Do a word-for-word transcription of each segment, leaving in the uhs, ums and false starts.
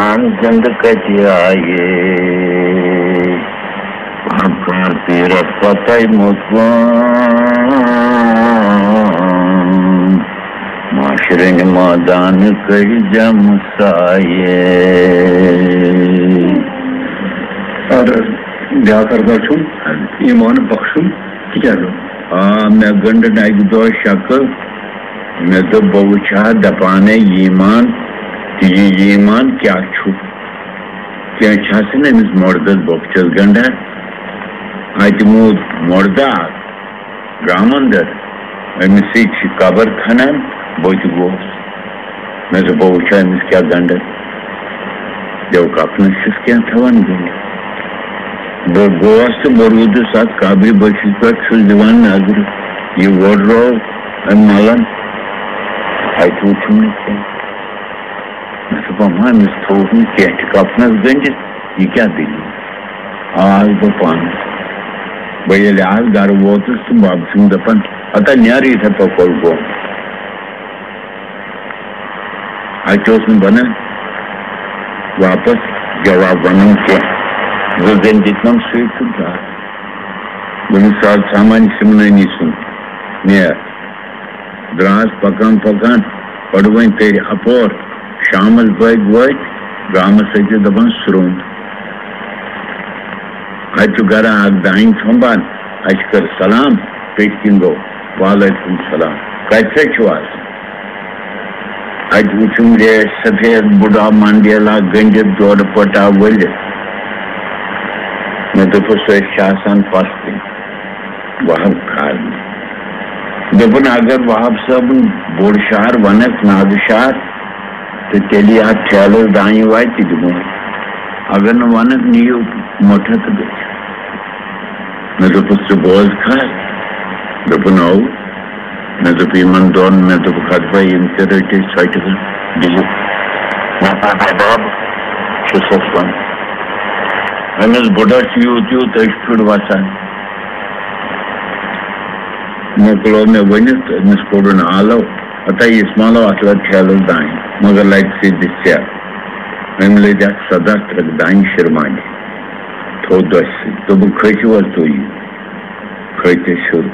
آن زندٕ کتہِ آیے؟ کانٛہہ کانٛہہ پیٖرتھ پتے مُژون، معاشرٕنۍ مٲدان کٔرۍ زٮ۪م سایے۔ اَدٕ بیٛاکھ عرضا چھُم، ایمان بخشُن تہِ کیٛاہ گوٚو؟ آ، مےٚ گٔنٛڈٕن اَکہِ دۄہ شکل۔ مےٚ دوٚپ، بہٕ وٕچھِ ہا، دَپان ہے ایمان، تہٕ یہِ ایمان کیٛاہ چھُ؟ کینٛہہ چھا سا أمِس مۄردَس بۄکچَس گنٛڈان؟ اَتہِ موٗد مۄردٕ اَکھ گامَن دَر، أمِس سۭتۍ چھِ قبر کھنان، بہٕ تہِ گوس۔ مےٚ دوٚپ، بہٕ وٕچھِ ہا أمِس کیٛاہ گنٛڈَن۔ دیو کپنس چھُس کینٛہہ تھاوان گٔنٛڈِتھ۔ بہٕ گوس تہٕ بہٕ روٗدُس اتھ قبرِ بٔٹھِس پٮ۪ٹھ، چھُس دِوان نظرِ۔ یہِ وۄڑ روو أمۍ ملن، اتہِ وُچھُم نہٕ کینٛہہ۔ مےٚ دوٚپ، اما، أمِس تھووُکھ نہٕ کینٛہہ تہِ کپنس گٔنٛڈِتھ، یہِ کیٛاہ دٔلیٖل؟ آس بہٕ پانس۔ بہٕ ییٚلہِ آس گرٕ ووتُس تہٕ بب چھُم دپان، ہتا نیر یِتھے پٲٹھۍ کۄل گوٚو۔ اَتہِ اوس نہٕ بَنان واپَس جواب وَنُن کینٛہہ۔ زٕ زٔنۍ دِتنَم سۭتۍ تہٕ درٛاس۔ دوٚپُن، ساز سامان سِمنٲنی سُنٛد، نیر۔ درٛاس پَکان پَکان، پَڑوٲنۍ تٔرۍ اَپور۔ شامَس بٲگۍ وٲتۍ گامَس أکِس، دَپان، سرٛوٚن۔ اَتہِ چھُ گرا اکھ دانہِ ژھۄمبان۔ اَسہِ کٔر سلام، پٔتۍ کِنۍ گوٚو، "وعلیکم سلام، کَتہِ پٮ۪ٹھ چھِو آز؟" اَتہِ وُچھُم ریش سفید بُڈا منڈیلا گٔنٛڈِتھ، دورٕ پٔٹا ؤلِتھ۔ مےٚ دوٚپُس، "أسۍ چھِ آسان پَستٕے، وَہَب کھارنہِ۔" دوٚپُن، اگر وہاب صٲبُن بوٚڑ شعر وَنَکھ، نادٕ شعر، تہٕ تیٚلہِ یَتھ ٹھیلَس دانہِ واتہِ تہِ دِمو۔ اگر نہٕ وَنَکھ، نِیِو مۄٹھٕ تہٕ گٔژھِو۔ مےٚ دوٚپُس، "ژٕ بوز کھا؟" دوٚپُن، "اَو۔" مےٚ دوٚپ، "یِمَن دۄن"، مےٚ دوٚپ، "ہَتھ بَے یِم تہِ رٔٹِتھ ژھۄٹہِ بِہِتھ۔" مےٚ دوٚپ، "بَب چھُسَس وَنان، أمِس بُڈَس چھُ یوٗت یوٗت أچھ پھِیُر وَسان۔" مۄکلو مےٚ ؤنِتھ تہٕ أمِس کوٚڑُن آلو، ہتا یہِ اسمالو اَتھ لَگ ٹھیلَس دانہِ، مگر لَگہِ سیٚدِ ژےٚ۔ أمۍ لٔدۍ اَتھ سَداہ ترٛکھ دانہِ شِرمانہِ، تھوٚو دۄسہِ سۭتۍ۔ دوٚپُن، "کھٔسِو حظ تُہۍ یہِ؟" کھٔتۍ أسۍ ہیوٚر۔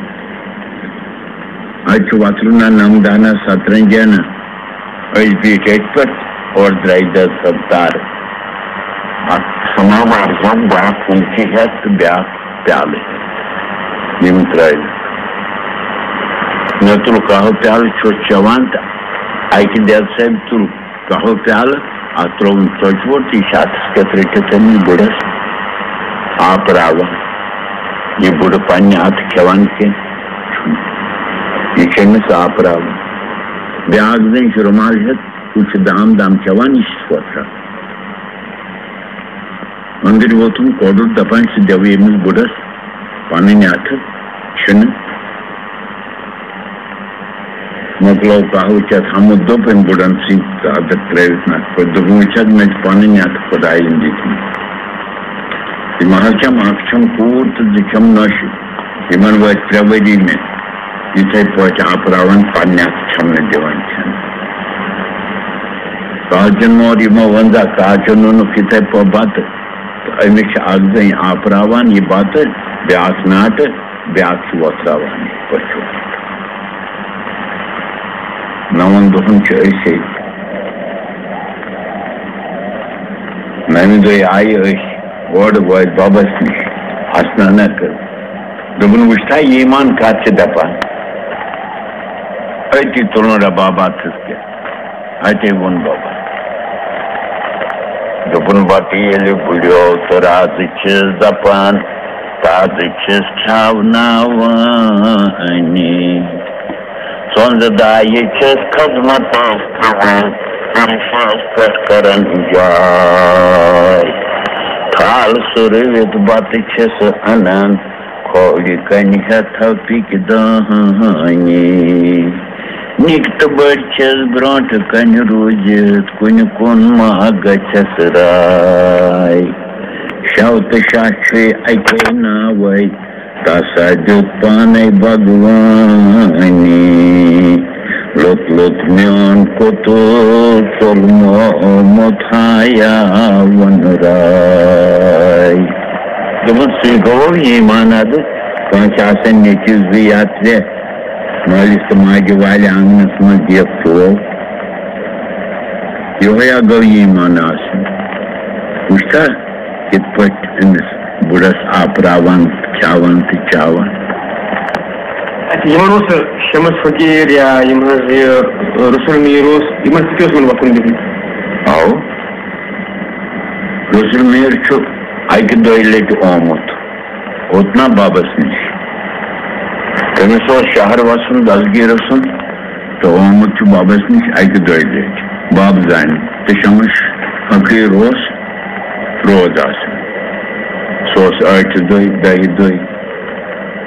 اَتہِ چھُ وۄتھرُن نہ نَمدانہ سترنجہ نہ۔ أسۍ بیٖٹھۍ أتھۍ پٮ۪ٹھ، اورٕ درٛایہِ دَہ سَتھ دارٕ۔ اَکھ سَماوار زَن بیٛاکھ پھُلچہِ ہٮ۪تھ تہٕ بیٛاکھ پیٛالہٕ۔ یِم ترٛٲوِکھ۔ مےٚ تُل قہوٕ پیٛالہٕ، چھُس چٮ۪وان تہٕ اَکہِ دٮ۪دٕ صٲبۍ تُل قہوٕ پیٛالہٕ، اَتھ ترٛووُم ژۄچہِ ووٚٹ، یہِ چھِ اَتھَس کٮ۪تھ رٔٹِتھ أمِس بُڈَس آپراوان۔ یہِ بُڈٕ پنٛنہِ اَتھٕ کھٮ۪وان کینٛہہ چھُنہٕ۔ یہِ چھِ أمِس آپراوان۔ بیٛاکھ زٔنۍ چھِ رُمال ہٮ۪تھ، ہُہ چھُ دام دام چٮ۪وان، یہِ چھِ سوتران۔ أنٛدٕرۍ ووتُم کوٚڈُر، دَپان چھِ، "دِوٕ ییٚمِس بُڈَس پَنٕنۍ اَتھٕ چھِنہٕ۔" مۄکلو قہوٕ چٮ۪تھ، حمد دوٚپ أمۍ بُڈَن سۭتۍ ژادر ترٛٲوِتھ نَکھٕ پٲٹھۍ، دوٚپُن، "وٕچھَکھ، مےٚ چھِ پَنٕنۍ اَتھٕ خۄدایَن دِتمٕتۍ۔ یِم حظ چھَم، اَکھ چھَم کوٗر تہٕ زٕ چھَم نۄشہِ۔ یِمَن وٲتۍ ترٛےٚ ؤری مےٚ یِتھَے پٲٹھۍ آپراوان پنٛنہِ اَتھٕ چھَم نہٕ دِوان کھٮ۪نہٕ۔" کاجن مور یِمو وۄنۍ زا کاجن اوٚنُکھ یِتھَے پٲٹھۍ بَتہٕ، تہٕ أمِس چھِ اَکھ زٔنۍ آپراوان یہِ بَتہٕ، بیٛاکھ ناٹہٕ، بیٛاکھ چھُ وۄتھراوان یِتھ پٲٹھۍ چھُ۔ نَوَن دۄہَن چھِ أسۍ ییٚتہِ۔ نَوِ دۄہہِ آیہِ أسۍ، اورٕ وٲتۍ بَبَس نِش، اَسنانہ کٔر۔ دوٚپُن، "وٕچھتھا، یہِ ایمان کَتھ چھِ دَپان؟" أتی تُلُن رباب اَتھَس کٮ۪تھ۔ اَتے ووٚن بَبَن۔ دوٚپُن، "بَتہٕ ییٚلہِ گُلیو تہٕ رازٕ چھِس دَپان، تازٕ چھِس کھیٛاوناوٲنی۔ سۄنٛزٕ دایہِ چھِس خدمتَس تھاوان، عرشَس پٮ۪ٹھ کَران جاے۔ تھال سُرٕوِتھ بَتہٕ چھِس اَنان، کھولہِ کنہِ ہٮ۪تھ تھپِکۍ دٲنی۔ نِکۍ تہٕ بٔڑۍ چھِس برٛونٛٹھٕ کنہِ روٗزِتھ، کُنہِ کُن ما گژھٮ۪س راے۔ شو تہٕ شاہ چھُے اَکے ناوے، تسا دیُت پانے بھگوانی۔ لوٚت لوٚت میون کوٚتُل ژوٚلمُت ہایا وُنرٲے۔ دوٚپُن، سُے گوٚو ایمان ادٕ، کٲنٛسہِ آسن نیٚچوۍ زٕ یا ترٛےٚ، مٲلِس تہٕ ماجہِ والہِ آنٛگنس منٛز دِیَکھ ٹوو۔ یِہوے ہا گوٚو ایمان آسُن۔ وٕچھتھا، کِتھ پٲٹھۍ أمِس بُڈس آپراوان، کھیاوان تہٕ چاوان۔ اچھا، یِمن اوس شمس فقیٖر یا یِم حظ یہِ رسول میٖر اوس، یِمن تہِ اوس یِمن وۄتھُن بِہُن۔ آو۔ رسول میٖر چھُ اکہِ دۄیہِ لٹہِ آمُت اوٚت نا ببس نِش۔ تٔمِس اوس شہر وسُن دستگیٖر سُنٛد۔ تہٕ آمُت چھُ ببس نِش اکہِ دۄیہِ لٹہِ۔ بب زانہِ تہٕ شمس فقیٖر اوس روز آسان۔ سُہ اوس ٲٹھِ دۄہہِ، دَہہِ دۄہہِ،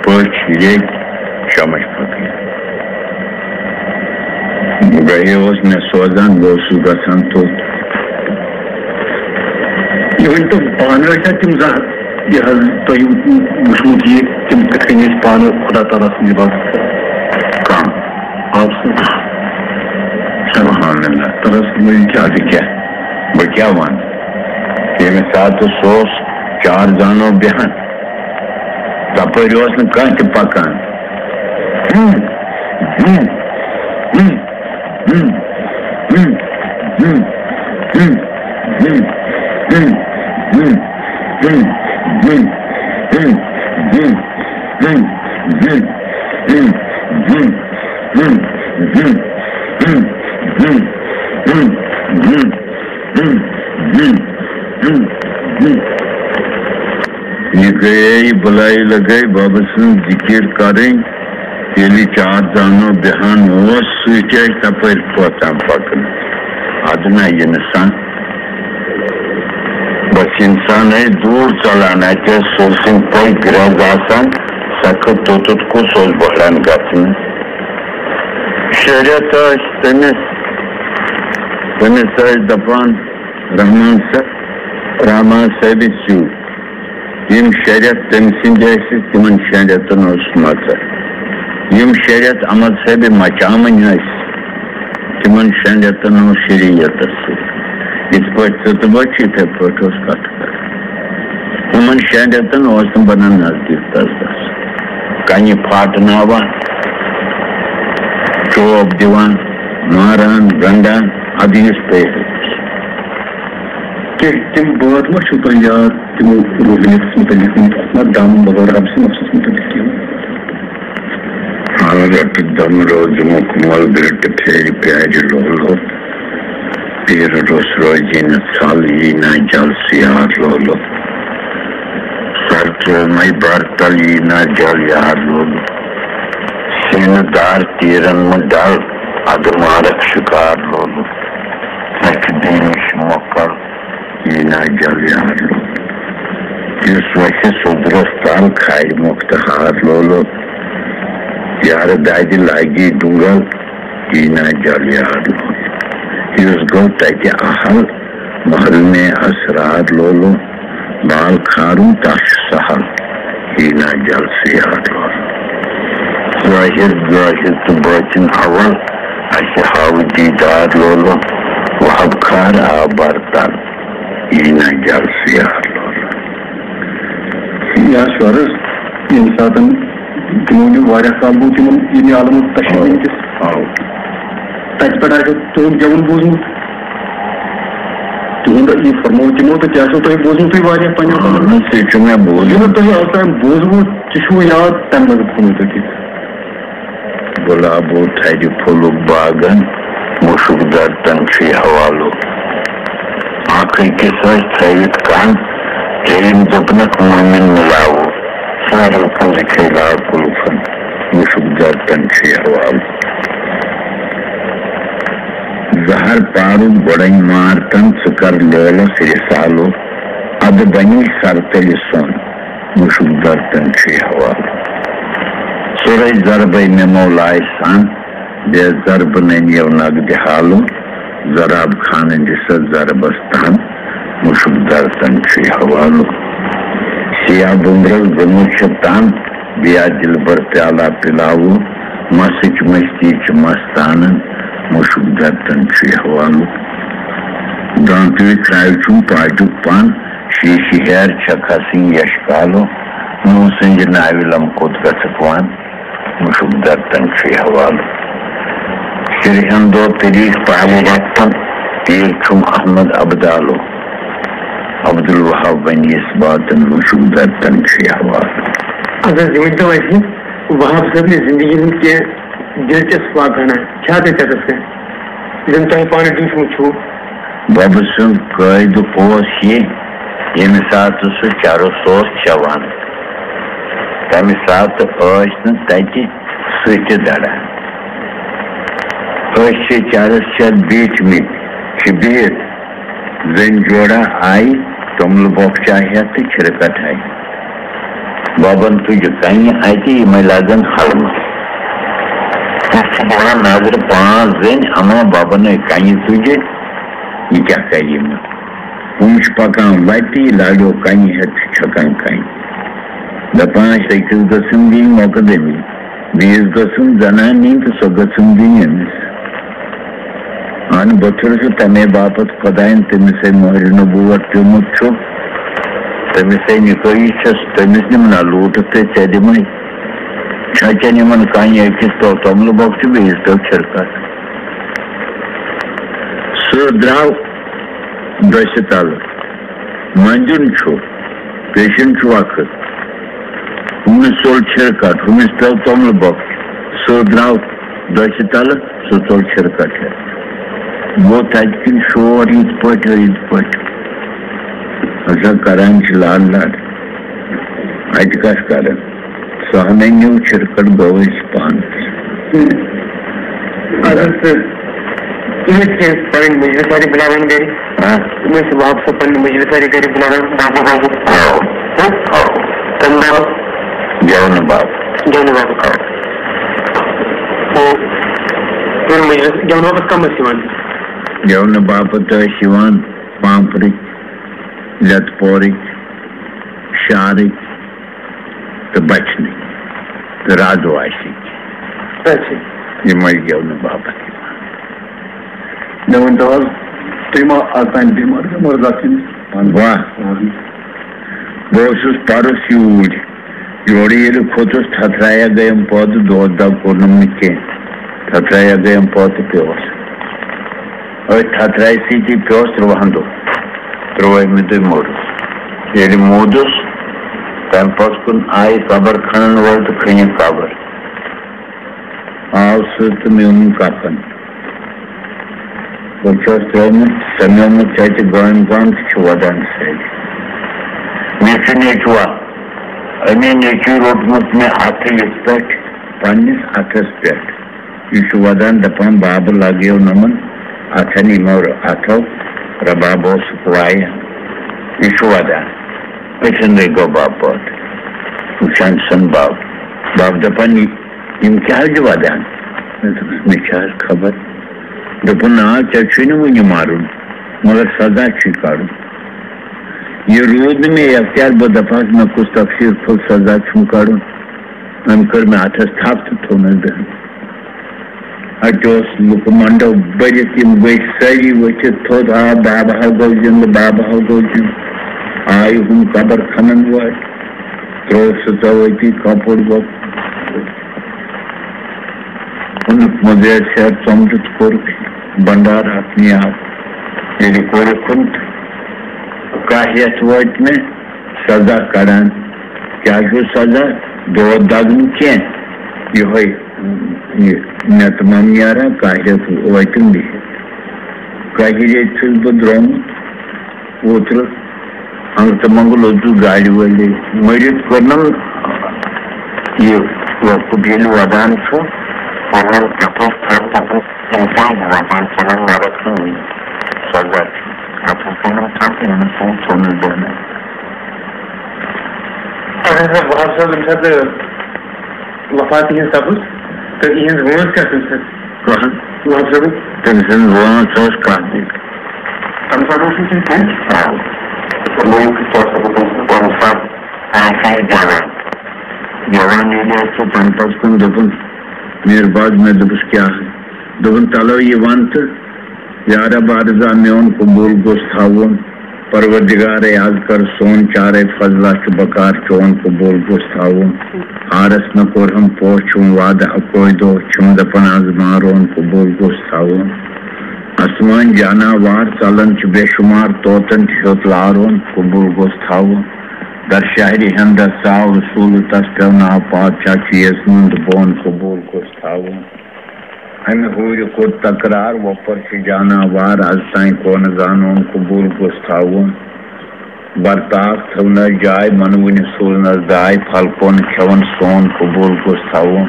پٔژھۍ، ریٚتۍ شمس فقیٖر۔ گرے اوس مےٚ سوزان، بہٕ اوسُس گژھان توٚت۔ یہِ ؤنۍ تو، پانہٕ ٲسیا تِم زانٛہہ یہِ حظ تۄہہِ وٕچھمُت یہِ تِم کِتھ کٔنۍ ٲسۍ پانہٕ خۄدا تعالیٰ سٕنٛز عبادت کران؟ کم؟ آپ سٕنٛز۔ سبحان اللہ۔ تَلہٕ حظ، فرمٲیِو کیٛاہ؟ اَدٕ کیٛاہ؟ بہٕ کیٛاہ وَنہٕ؟ ییٚمہِ ساتہٕ سُہ اوس چار زانو بیٚہان، تَپٲرۍ اوس نہٕ کانٛہہ تہِ پَکان۔ یہِ گٔیے بُلایہِ لَگے بَبہٕ سٕنٛز ذِکِر کَرٕنۍ۔ ییٚلہِ چار زانو بیٚہان اوس، سُہ تہِ ٲسۍ تَپٲرۍ پوتان پَکان۔ اَدٕ نہ یہِ نہٕ سَن۔ بَس اِنسان ٲسۍ دوٗر ژَلان، اَتہِ ٲس سٕنٛدۍ پٲٹھۍ گرٛٮ۪ز آسان، سۄ کھٔژ توٚتَتھ کُس اوس بۄہران گژھنہٕ۔ شریعت ٲسۍ تٔمِس، تٔمِس ٲسۍ دَپان، رحمان صٲب، رحمان صٲبہِ سیوٚد۔ یِم شریعت تٔمۍ سٕنٛدۍ ٲسۍ، تِمن شریعتن اوس مَزٕ۔ یِم شریعت احمد صٲبہِ مچاوٕنۍ ٲسۍ، تِمن شریعتن اوس شریعتس سۭتۍ۔ یِتھ پٲٹھۍ ژٕ تہٕ بہٕ چھِ، یِتھے پٲٹھۍ اوس کَتھ کران۔ یِمن شریعتن اوس نہٕ بَنان نزدیٖک تَس گژھُن۔ کَنہِ پھاٹناوان، چوب دِوان، ماران، گنٛڈان، اَدٕ یُس پیٚیہِ۔ کینٛہہ تِم بٲتھ ما چھِو تۄہہِ یاد تِمو روحانیتس مُتعلِق ؤنِتھ، اَتھ ما دم بغٲر حبسہٕ نفسس مُتعلِق کینٛہہ؟ حضرت دم روزمُک مۄل گرٛٹہٕ پھیرِ پیارِ لولو۔ پیٖر روٚس روزی نہٕ ژھل، یی نا جل سیار لولو۔ سر ترٛومَے برتل، یی نا جل یار لولو۔ سینہٕ دار تیٖرن منٛز ڈل، اَدٕ مارکھ شِکار لولو۔ سۄ چھِ دٔہمِش مۄکل، یی نا جل یار لولو۔ یُس وَسہِ سوٚدرَس تل، کھارِ مۄختہار لولو۔ یارٕ دادِ لاگی ڈُنگل، یی نا جل یار لولو۔ یُس گوٚو تَتہِ اَہل، محل میں اسرار لولو۔ بال کھارُن تَس چھُ سہل، یی نا جل سیار لولو۔ ظٲہِر، ظٲہِر تہٕ بٲطِن اَول، اَسہِ ہاوٕ دیٖدار لولو۔ وَہَب کھار آب برتل، یی نا جل سیار لولو۔ یا شعرس، ییٚمہِ ساتہٕ تِمو نیوٗ واریاہ کال گوٚو تِمن ییٚمہِ عالمُک تشریٖف آو۔ أنِتھ۔ آو۔ تَتہِ پٮ۪ٹھ آسیو تُہُنٛد گٮ۪وُن بوٗزمُت۔ تِہُنٛد یہِ فرموو تِمو تہٕ تہِ آسیو تۄہہِ بوٗزمُتٕے واریاہ پنٛنٮ۪ن پنٛنٮ۪ن۔ اَہَن حظ، تہِ چھُ مےٚ بوٗزمُت۔ یہِ نہٕ تۄہہِ اوٚتام بوٗزمُت، تہِ چھُو یاد، تَمہِ منٛز فرمٲیتو کینٛہہ۔ گۄلابو تھرِ پھوٚلُک باغن، مُشُک درتن چھُے حوالُک۔ اکھ أکِس ٲسۍ تھٲوِتھ کن، ترٛیٚیِم دوٚپنکھ، مومِن مِلاوو۔ سارے کُلۍ کھیلاو کُلفن، مُشُک درتن چھُے حوالُک۔ زہر پارُک گۄڈَے مارتن، ژٕ کر لولس رسالو۔ ادٕ بنی سرتلہِ سۄن، مُشُک درتن چھُے حوالُک۔ سورے ضربے مےٚ مولایہِ سان، بے ضرب ننیو نقدِ حالو۔ ضراب خانن دِسس ضربس تن، مُشُک درتن چھُے حوالُک۔ سیاہ بُمبرس گوٚمُت چھُ تن، بیا دلبر پیالہ پلاوو۔ مسٕچ مستی چھِ مستانن، مُشُک دردن چھُ یہِ حوالُک۔ دانتُے کھرٛاوِ چھُم پاٹیُک پن، شیٖشہٕ ہیر چھےٚ کھسٕنۍ یش کالو۔ نوٗ سٕنٛزِ ناوِ لم کوٚت گژھکھ ون، مُشُک دردن چھُ یہِ حوالُک۔ سِرِ ہُنٛد دۄہ طریٖق پہلہِ رٮ۪تن، پیٖر چھُم احمد ابدالو۔ عبدالوہاب ونیس باتن، مُشُک دردن چھُ یہِ حوالُک۔ اَدٕ حظ، یہِ ؤنۍتو اَسہِ، وہاب صٲبنہِ زِندگی ہُنٛد کینٛہہ دِلچسپ واقعہ چھا تۄہہِ تَتٮ۪تھ کانٛہہ، یِم تۄہہِ پانہٕ وٕچھمُت چھُو؟ بَبہٕ سُنٛد قٲیدٕ اوس یہِ، ییٚمہِ ساتہٕ سُہ چرس اوس چٮ۪وان، تَمہِ ساتہٕ ٲسۍ نہٕ تَتہِ سٕہہ تہِ دَران۔ أسۍ چھِ چرس چٮ۪تھ بیٖٹھمٕتۍ، چھِ بِہِتھ۔ زٔنۍ جوڑا آیہِ توٚملہٕ بۄکچا ہٮ۪تھ تہٕ چھِرکَٹ آیہِ۔ بَبَن تُجہِ کَنہِ اَتہِ یِمَے لاگَن ہَلمہٕ۔ تَتھ چھِ دِوان نظرٕ پانٛژھ زٔنۍ، اَما بَبَن ہے کَنہِ تُجہِ، یہِ کیٛاہ کَرِ یِمَن؟ ہُم چھِ پَکان وَتہِ، یہِ لالیو کَنہِ ہٮ۪تھ چھُ چھَکان کَنہِ۔ دَپان چھِ أکِس گٔژھٕم دِنۍ مۄقدمی، بیٚیِس گٔژھٕم زنان نِنۍ تہٕ سۄ گٔژھٕم دِنۍ أمِس۔ اہن، بہٕ تھٲوسہٕ تمے باپتھ خۄداین تٔمِس ہے مۄہرِ نبوت پیومُت چھُ، تٔمِس ہے نِکٲیی چھَس، تٔمِس نِم نہ لوٗٹُکھ تہٕ ژےٚ دِمے۔ چھَچن یِمن کانہِ أکِس تو توٚملہٕ بۄکچہِ، بیٚیِس پیوٚو چھِرکَس۔ سُہ درٛاو دٔسہِ تَلہٕ۔ مَنجُن چھُ، پیشن چھُ وقت۔ ہُمِس ژوٚل چھِرکَٹ، ہُمِس پیوٚو توٚملہٕ بۄکچہِ۔ سُہ درٛاو دٔسہِ تَلہٕ، سُہ ژوٚل چھِرکَٹ ہٮ۪تھ۔ گوٚو تَتہِ کِنۍ شور یِتھ پٲٹھۍ، یِتھ پٲٹھۍ۔ ہسا کران چھِ لَڑ لَڑ۔ اَتہِ کَتھ کران؟ سُہ ہَنَے نیوٗ چھِرکَٹ، گوٚو أسۍ پانَس۔ اگر سُہ أمِس چھِ پَنٕنۍ مُجرِم سٲری بُلاوان گَرِ۔ ہاں۔ أمِس چھِ واپس پَنٕنۍ مُجرِم سٲری گَرِ بُلاوان۔ بابا، بابا۔ کَمہِ بابا؟ گٮ۪ونہٕ بابا۔ گٮ۪ونہٕ بابا۔ تہٕ پَنٕنۍ مُجرِم گٮ۪ونہٕ بابا کَم ٲسۍ یِوان؟ گٮ۪ونہٕ بابا تہٕ ٲسۍ یِوان پامپرٕکۍ، لٮ۪تہٕ پورٕکۍ، شعرٕکۍ تہٕ بچنٕکۍ تہٕ رازو آسِکۍ۔ اچھا۔ یِمے گٮ۪ونہٕ باپتھ یِوان۔ مےٚ ؤنۍتو حظ، تُہۍ ما آسان بیمار ویمار زانٛہہ کِنہٕ؟ واہ۔ اہن۔ بہٕ اوسُس پرُس یوٗرۍ، یورٕ ییٚلہِ کھوٚتُس، تھتھرایا گٔیم پٲدٕ، دود دگ کوٚرنم نہٕ کینٛہہ۔ تھتھرایا گٔیم پٲدٕ پیوس۔ أتھۍ تھتھرایہِ سۭتی پیوس ترٛوہن دۄہن۔ ترٛوہمہِ دۄہہِ موٗدُس۔ ییٚلہِ موٗدُس، تَمہِ پتہٕ کُن آیہِ قبر کھنن وٲلۍ تہٕ کھٔنِکھ قبر۔ آو سُہ تہٕ میوٗنُن کفن۔ بہٕ چھُس ترٛوومُت، سمیومُت ژےٚ تہِ گامہِ گام تہٕ چھُ وَدان سٲری۔ مےٚ چھُ نیٚچوا، أمی نیٚچوٗ روٚٹمُت مےٚ اَتھٕ یِتھ پٲٹھۍ پنٛنِس اَتھَس پٮ۪ٹھ۔ یہِ چھُ وَدان دَپان، بابہٕ لَگیو نہٕ یِمَن اَتھَن، یِمو اَتھو رباب اوسُکھ وایان۔ یہِ چھُ وَدان۔ أچھَن دٔے گوٚو بَب پٲدٕ۔ وٕچھان چھُسَن بَب۔ بَب دَپان، یہِ یِم کیٛاہ حظ چھِ وَدان؟ مےٚ دوٚپُس، مےٚ چھِ حظ خبر۔ دوٚپُن، نا، ژےٚ چھُے نہٕ وُنہِ مَرُن، مگر سزا چھُے کَڑُن۔ یہِ روٗد نہٕ مےٚ اختیار، بہٕ دَپہٕ ہَس، مےٚ کُس تقصیٖر کھوٚت، سزا چھُم کَڑُن۔ أمۍ کٔر مےٚ اَتھَس تھَپھ تہٕ تھوٚو مےٚ دَہَن۔ اَتہِ اوس لُکہٕ مَنڈو بٔرِتھ، یِم گٔے سٲری ؤتھِتھ تھوٚد، آ، بابہٕ ہا گوٚو زِندٕ، بابہٕ ہا گوٚو زِندٕ۔ آیہِ ہُم قبر کھنَن وٲلۍ، ترٛوو سُہ ژَوٲتی کَپُر گوٚو۔ اوٚنُکھ مُزیر شہر ژۄمٹُت، کوٚرُکھ بنڈار اَتھ نیاز۔ ییٚلہِ کوٚرُکھ ہُنٛد کاہ یَتھ وٲتۍ مےٚ سزا کَڑان۔ کیٛاہ چھُ سزا؟ دود دَگ نہٕ کینٛہہ، یِہوٚے یہِ مےٚ تہٕ مَم نیران کاہ یَتھ وٲتِم بِہِتھ۔ کاہہِ ریٚتۍ چھُس بہٕ درٛامُت۔ اوترٕ ہنٛگتہٕ منٛگہٕ لوٚگُس گاڑِ وٲلۍ۔ مٔرِتھ کوٚرنَم یہِ لۄکُٹ ییٚلہِ وَدان چھُ، پَنُن اَپُز تھاو دَپُن، اِنسان وَدان ژَلان مَرَتھ نہٕ وٕنہِ۔ سَزا چھُ۔ اَپُز پَنُن تھاو، أمِس چھُنہٕ ژھوٚنُن دیُن۔ اَہَن حظ، وَہاب صٲب، ییٚمہِ ساتہٕ وفات یِہِنٛز سَپٕز، تہٕ یِہِنٛز وٲنٛس کیٛاہ تَمہِ ساتہٕ؟ کٕہٕنۍ۔ وٲنٛس کیٛاہ گٔے؟ تٔمۍ سٕنٛز وٲنٛس ٲس کانٛہہ تہِ۔ تَمہِ ساتہٕ اوس نہٕ کِہیٖنۍ؟ آ۔ تَمہِ ساتہٕ آسہِ ہا جوان۔ جوان ییٚلہِ آسہِ، تَمہِ پَتہٕ کُن دوٚپُن، میر باز مےٚ دوٚپُس، کیٛاہ؟ دوٚپُن، تَلو یہِ وَن تہٕ، یا رب ارزا میون قبوٗل گوٚژھ تھاوُن۔ پروردگارے، از کر سون چارے فضلہ چھُ بکار چون قبوٗل گوٚژھ تھاوُن۔ ہارس مےٚ کوٚرہم پوچھُم وعدٕ اکوے دۄہ، چھِم دپان از مارون قبوٗل گوٚژھ تھاوُن۔ آسمان جاناوار ژلان چھِ بے شمار، طوطن چھُ ہیوٚت لارون قبوٗل گوٚژھ تھاوُن۔ در شہرِ ہندس ژاو رسول، تس پیوٚو ناو پادشاہ چھُ یس نُند بون قبوٗل گوٚژھ تھاوُن۔ امہِ ہوٗرِ کوٚر تکرار، وۄپر چھِ جاناوار، از تام کون زانون قبوٗل گوٚژھ تھاوُن۔ برتاخ تھٲونس جاے، منوٕنہِ سوٗزنس داے، پھل کون کھٮ۪ون سون قبوٗل گوٚژھ تھاوُن۔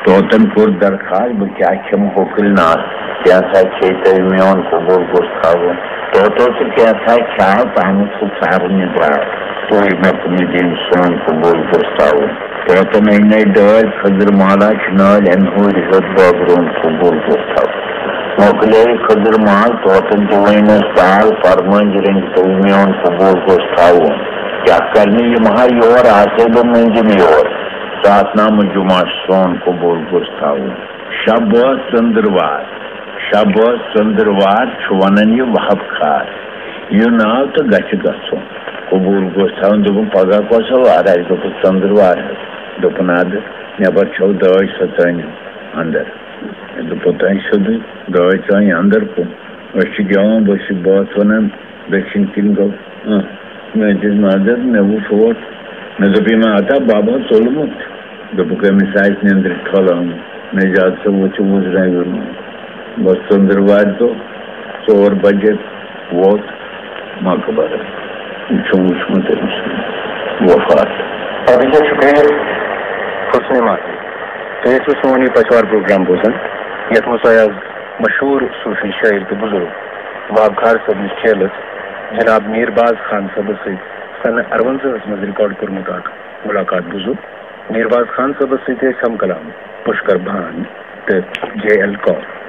طوطن کوٚر درخاست، بہٕ کیٛاہ کھٮ۪مہٕ ہوکٕلۍ ناس، کینٛژھا کھیٚیہِ تُہۍ میون قبوٗل گوٚژھ تھاوُن۔ طوطو تہٕ کینٛژھا کھیٛاو، تامُک سُہ ژھارُن یہِ درٛاو، تُہۍ مےٚ کُنہِ دِنۍ سون قبوٗل گوٚژھ تھاوُن۔ طوطن أنۍ نَے ڈٲلۍ، خٔزٕر مالا چھِ نٲلۍ، اَمہِ ہورِ ہیوٚت بٲگرون قبوٗل گوٚژھ تھاوُن۔ مۄکلے خٔزٕر مال، طوطن تہِ ؤنِس تال، فرمٲنۍ رٔنٛگۍ تُہۍ میون قبوٗل گوٚژھ تھاوُن۔ کیٛاہ کرنہِ یِم ہا یور، آسے بہٕ مٔنٛزِم یور، ساتھ نامہٕ جُمعہ سون قبوٗل گوٚژھ تھاوُن۔ شب ٲس ژٔنٛدٕروار، شب ٲس ژٔنٛدٕروار چھُ وَنان یہِ وہب خار۔ یہِ ناو تہٕ گژھِ گژھُن۔ قبوٗل گوٚژھ تھاوُن۔ دوٚپُن، پگاہ کۄس وار آسہِ؟ دوٚپُس، ژٔنٛدٕروار حظ۔ دوٚپُن، اَدٕ نٮ۪بر چھَو دٲج، سۄ ژٲنِو اَندر۔ دوٚپُن، تۄہہِ سیوٚدُے دٲج ژٲنۍ اَندر کُن۔ أسۍ چھِ گٮ۪وان، بہٕ چھُس بٲتھ وَنان، دٔچھِنۍ کِنۍ گوٚو۔ اۭں، مےٚ دِژ نظر، مےٚ وُچھ اوٹ۔ مےٚ دوٚپ یِمن، ہتا بَب ہا ژوٚلمُت۔ دوٚپُکھ، أمِس آسہِ نیٚنٛدرِ ٹھۄلہٕ آمُت۔ مےٚ زیادٕ سا وُچھ وُزرٲوِتھ۔ بس ژٔنٛدٕروارِ دۄہ ژور بجے ووت مقبرس۔ یہِ چھُم وُچھمُت أمۍ سُنٛد وفات۔ ابھی کے شکریہ حسن ماضی۔ تُہۍ ٲسِو سون یہِ پچھوار پروگرام بوزان، یتھ منٛز تۄہہِ از مشہوٗر صوٗفی شٲعر تہٕ بُزرگ وہاب خار صٲبنِس چیلس جناب میٖر باز خان صٲبس سۭتۍ سنہٕ ارونزاہس منٛز ریکارڈ کوٚرمُت اکھ مُلاقات بوٗزُو۔ میٖر باز خان صٲبس سۭتۍ ٲسۍ ہم کلام پُشکر بھان تہٕ جے ایل کور۔